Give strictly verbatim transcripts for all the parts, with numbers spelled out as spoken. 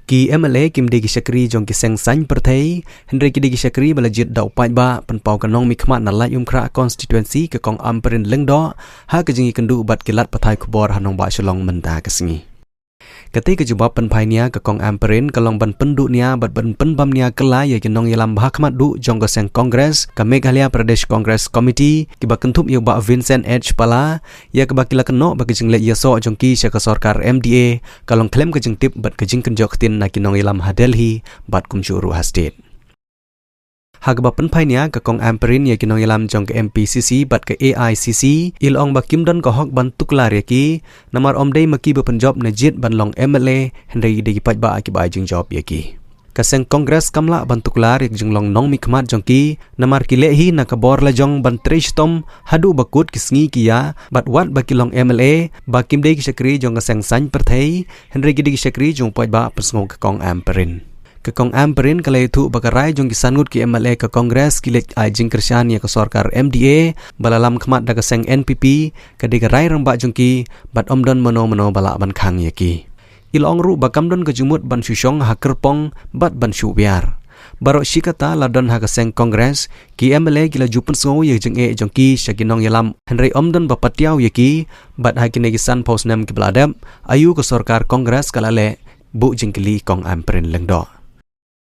Ki M L A kim dei ki shakri jong ki seng saiñ pyrthei, hynrei ki dei ki shakri ba la jied da u paidbah, pynpaw ka nongmihkhmat na Laitumkhrah constituency ka Kong Ampareen Lyngdoh, ha ka jingïakynduh bad ki lad pathai khubor ha nongbah Shillong mynta ka sngi. Katei ka jubab pynphai nia ka Kong Ampareen ka long ban pynduh nia bad ban pynbam nia kylla ïa ki nongïalam bha khmat duh jong ka seng Congress, ka Meghalaya Pradesh Congress Committee, kiba kynthup ïa u Bah Vincent H Pala, ïa kaba ki la kynnoh ba ka jingleit ïasoh jong ki sha ka sorkar M D A ka long khlem ka jingtip bad ka jingkynjoh ktien na ki nongïalam ha Delhi bad kumjuh ruh ha state. Ha kaba pynphai nia ka Kong Ampareen ïa ki nongïalam jong ka M P C C bad ka A I C C, i la ong ba kim don ka hok ban tuklar ïa ki, namar ym dei ma ki ba pynjop ne jied ban long M L A, hynrei dei ki paidbah kiba ai jingjop ïa ki. Ka seng Congress kam lah ban tuklar ïa ka jinglong nongmihkhmat jong ki, namar ki leh hi na ka bor la jong ban trei shitom haduh ba kut ki sngi ki ïa, bad wat ba ki long M L A, ba kim dei ki shakri jong ka seng saiñ pyrthei, hynrei ki dei ki shakri jong u paidbah, pynsngew ka Kong Ampareen. Ka Kong Ampareen ka la ïathuh ba ka rai jong ki san ngut ki M L A ka Congress ki leit ai jingkyrshan ïa ka sorkar M D A ba la lam khmat da ka seng N P P, ka dei ka rai rangbah jong ki, bad ym don mano mano ba lah ban khang ïa ki. I la ong ruh ba kam don ka jingmut ban shu shong ha kyrpong bad ban shu wiar. Baroh shi katta la don ha ka seng Congress, ki M L A ki la ju pynsngew ïa ka jingeh jong ki sha ki nongïalam, hynrei ym don ba patiaw ïa ki, bad ha kine ki sanphew snem kiba la dep, aïu ka sorkar Congress ka la leh, buh jingkylli Kong Ampareen Lyngdoh.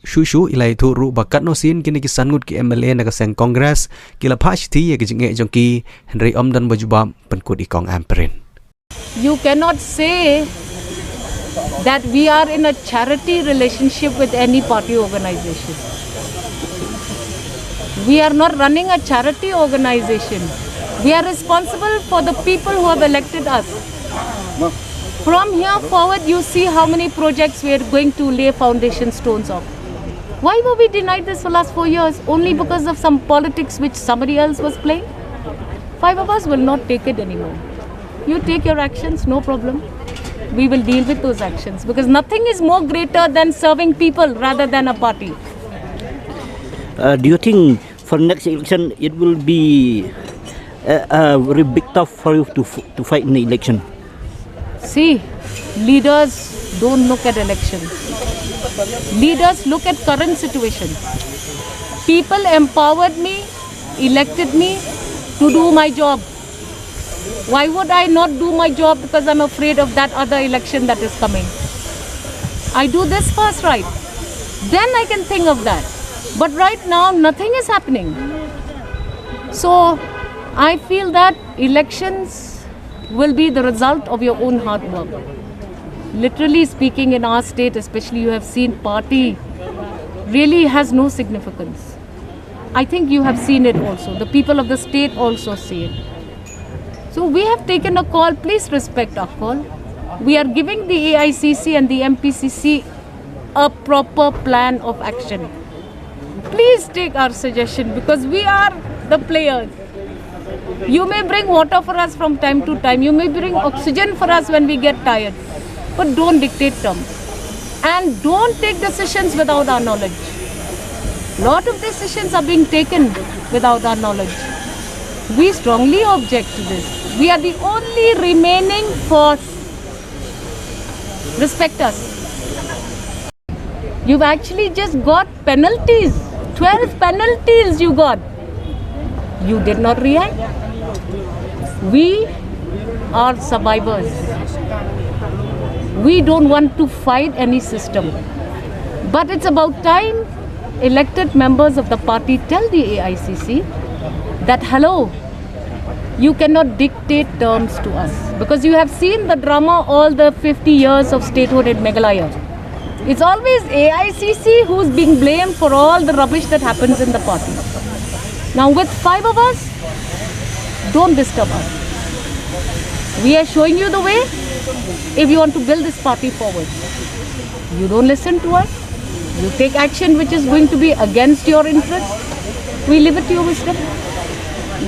Shuh shuh i la ïathuh ruh ba katno sien kine ki san ngut ki M L A na ka seng Congress ki la phah shithi ïa ka jingeh jong ki, hynrei ym don ba jubab pynkut i Kong Ampareen. You cannot say that we are in a charity relationship with any party organization. We are not running a charity organization. We are responsible for the people who have elected us. From here forward, you see how many projects we are going to lay foundation stones of. Why were we denied this for last four years? Only because of some politics which somebody else was playing? Five of us will not take it anymore. You take your actions, no problem. We will deal with those actions because nothing is more greater than serving people rather than a party. Uh, do you think for next election it will be a, a very big tough for you to, f- to fight in the election? See, leaders don't look at elections. Leaders look at current situation. People empowered me, elected me to do my job. Why would I not do my job because I'm afraid of that other election that is coming? I do this first, right? Then I can think of that. But right now, nothing is happening. So I feel that elections will be the result of your own hard work. Literally speaking, in our state, especially, you have seen party really has no significance. I think you have seen it also. The people of the state also see it. So we have taken a call. Please respect our call. We are giving the A I C C and the M P C C a proper plan of action. Please take our suggestion because we are the players. You may bring water for us from time to time. You may bring oxygen for us when we get tired. But don't dictate terms. And don't take decisions without our knowledge. Lot of decisions are being taken without our knowledge. We strongly object to this. We are the only remaining force. Respect us. You've actually just got penalties. twelve penalties you got. You did not react. We are survivors. We don't want to fight any system. But it's about time elected members of the party tell the A I C C that, hello, you cannot dictate terms to us. Because you have seen the drama all the fifty years of statehood in Meghalaya. It's always A I C C who's being blamed for all the rubbish that happens in the party. Now, with five of us, don't disturb us. We are showing you the way if you want to build this party forward. You don't listen to us. You take action which is going to be against your interest. We leave it to your wisdom.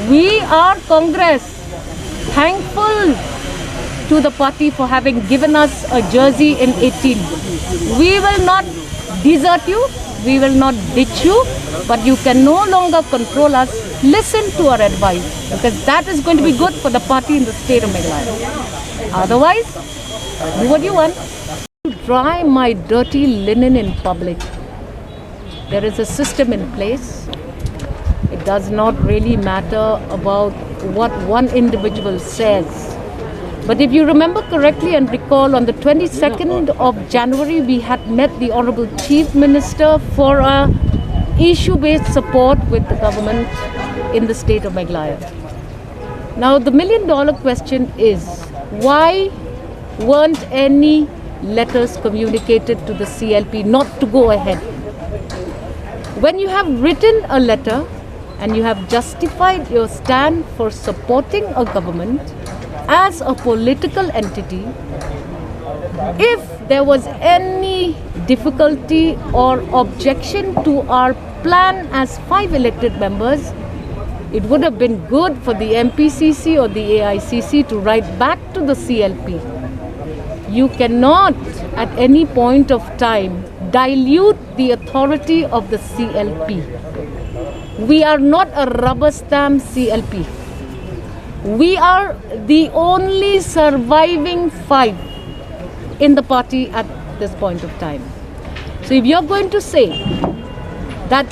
We are Congress, thankful to the party for having given us a jersey in eighteen. We will not desert you, we will not ditch you, but you can no longer control us. Listen to our advice because that is going to be good for the party in the state of Meghalaya. Otherwise, do what you want. dry my dirty linen in public. There is a system in place. It does not really matter about what one individual says. But if you remember correctly and recall, on the twenty-second of January, we had met the Honorable Chief Minister for a issue-based support with the government in the state of Meghalaya. Now, the million dollar question is, why weren't any letters communicated to the C L P not to go ahead? When you have written a letter and you have justified your stand for supporting a government as a political entity, if there was any difficulty or objection to our plan as five elected members, it would have been good for the M P C C or the A I C C to write back to the C L P. You cannot at any point of time dilute the authority of the C L P. We are not a rubber stamp C L P. We are the only surviving five in the party at this point of time. So if you're going to say that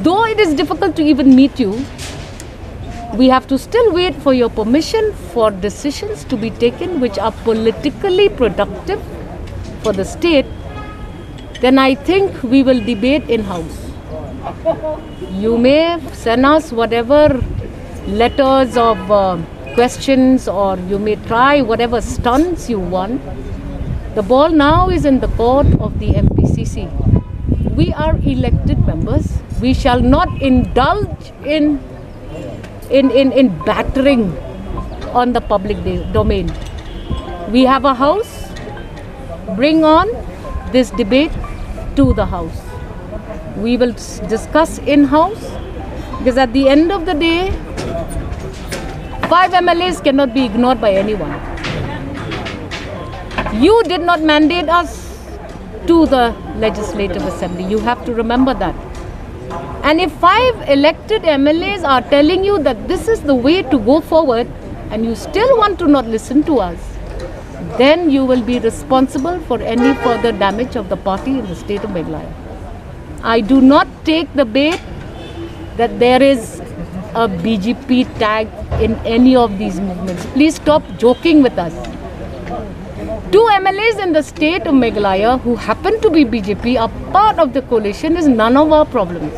though it is difficult to even meet you, we have to still wait for your permission for decisions to be taken which are politically productive for the state, then I think we will debate in house. You may send us whatever letters of uh, questions, or you may try whatever stunts you want. The ball now is in the court of the M P C C. We are elected members. We shall not indulge in in, in, in battering on the public de- domain. We have a house. Bring on this debate to the house. We will s- discuss in house, because at the end of the day, five M L As cannot be ignored by anyone. You did not mandate us to the Legislative Assembly. You have to remember that. And if five elected M L As are telling you that this is the way to go forward, and you still want to not listen to us, then you will be responsible for any further damage of the party in the state of Meghalaya. I do not take the bait that there is a B J P tag in any of these movements. Please stop joking with us. Two M L As in the state of Meghalaya who happen to be B J P are part of the coalition is none of our problems.